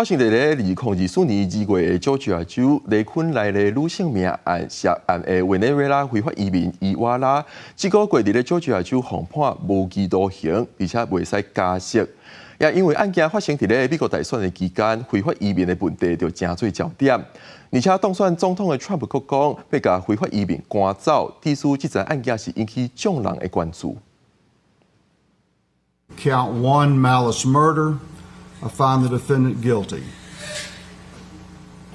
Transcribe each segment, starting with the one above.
發生佇咧2024年2月的喬治亞州雷肯萊利女性命案涉案的委內瑞拉非法移民伊瓦拉，這個月佇咧喬治亞州予判無期徒刑，而且袂使假釋。也因為案件發生佇咧美國大選的期間，非法移民的問題就成做焦點。而且當選總統的川普閣講，欲共非法移民趕走，致使這樁案件是引起眾人的關注。 Count one, malice murder. I find the defendant guilty.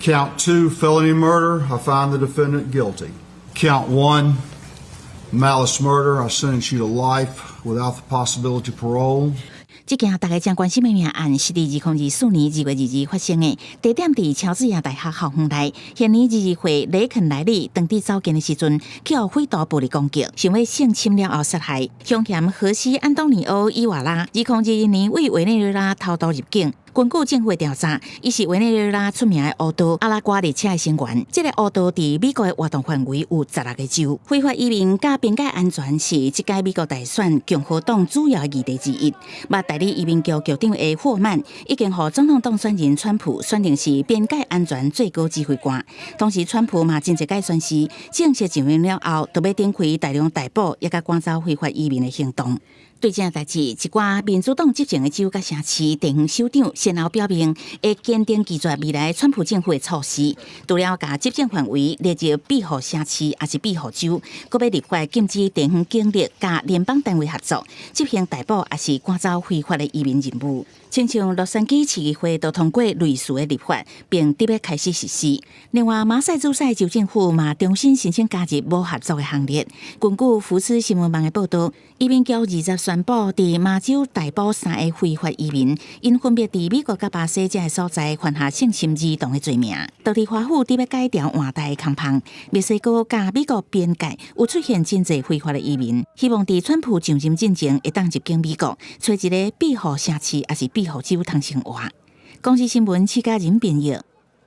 Count two, felony murder. I find the defendant guilty. Count one, malice murder. I sentence you to life without the possibility of parole. 這件大家真關心的命案是佇2024年2月22日發生的，地點佇喬治亞大學校園內。現年22歲雷肯萊利當佇走近的時陣，去予匪徒暴力攻擊，想欲性侵了後殺害。兇嫌荷西安東尼奧伊瓦拉，2021年對委內瑞拉偷渡入境。根據政府的調查，伊是委內瑞拉出名的黑道阿拉瓜列車的成員。這個黑道佇美國的活動範圍有16個州。非法移民佮邊界安全是這屆美國大選共和黨主要的議題之一。捌代理移民局局長的霍曼已經予總統當選人川普選定是邊界安全最高指揮官。同時，川普嘛真濟擺宣示，正式上任了後，就欲展開大量逮捕，抑佮趕走非法移民的行動。對這件代誌，一寡民主黨執政的州佮城市地方首長先後表明，會堅定拒絕未來川普政府的措施。除了共執政範圍列入庇護城市，抑是庇護州，閣欲立法禁止地方警力佮聯邦單位合作執行逮捕，抑是趕走非法的移民任務。親像洛杉磯市議會都通過類似的立法，並準備開始實施。另外，馬賽諸塞州政府嘛重新申請加入無合作的行列。根據福斯新聞網的報導，移民局20宣布，佇麻州逮捕三个非法移民，𪜶分別佇美國佮巴西這个所在犯下性侵兒童的罪名。當地華府準備改朝換代的空縫，墨西哥佮美國邊界有出現真濟非法的移民，希望佇川普上任進前會當入境美國，揣一个庇護城市抑是庇護州通生活。公視新聞，施嘉仁編譯。